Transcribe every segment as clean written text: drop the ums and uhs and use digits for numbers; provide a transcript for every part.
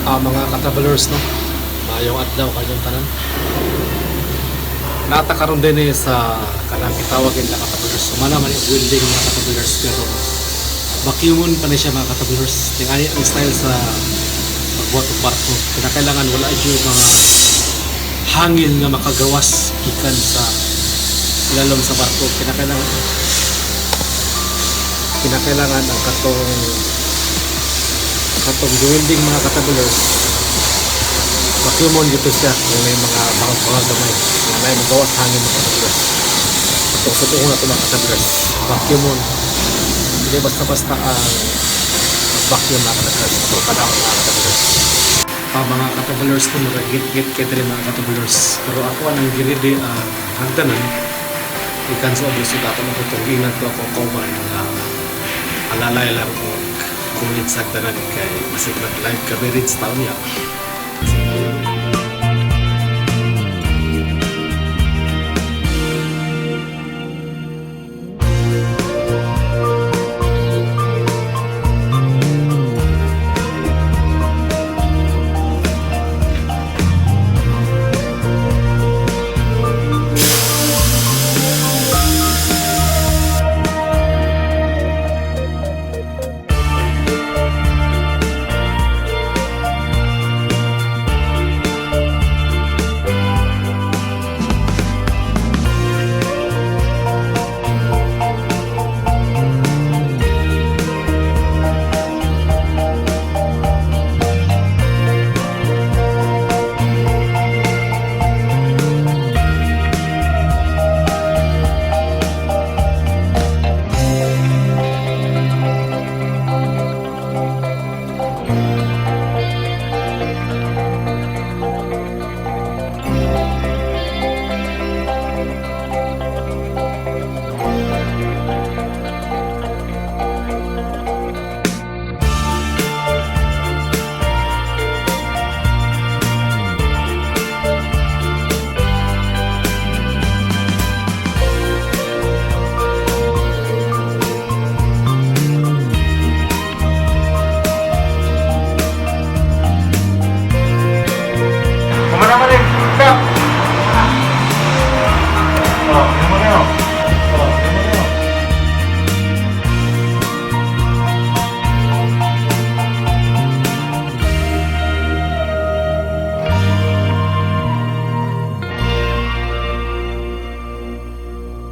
Mga ka-travelers, no? Maayong adlaw kanyang tanan. Nata karon din eh sa kanang gitawag nila, ka-travelers. Sumana man yung building, mga ka-travelers, pero vacuumon pa ni siya, mga ka-travelers. Tingali ang style sa pagbuhat og barko. Kinakailangan wala yung mga hangin nga makagawas gikan sa ilalom sa barko. Kinakailangan ang katong welding, mga ka-travelers, vacuumon dito siya kung may mga bangag-bangag gamay nga may magawas hangin, mga ka-travelers. Atong sa na ito, mga ka-travelers, vacuumon, hindi basta-basta ang vacuum, mga ka-travelers. Atong panahon, mga ka-travelers, pa mga ka-travelers ko mura git-git kay diri, mga ka-travelers, pero ako ang giridi ang hagdanan ikan sa ubos ato na itong ingnan to ako kauban nga alalay lang og kulit sa hagdanan kay masig mag live coverage taon niya. Kumana man eh. Kap. Oh, yung mo na yun. Oh, yung mo na yun.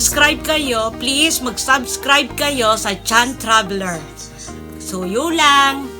Subscribe kayo, please mag-subscribe kayo sa Chan Traveler. So, yun lang.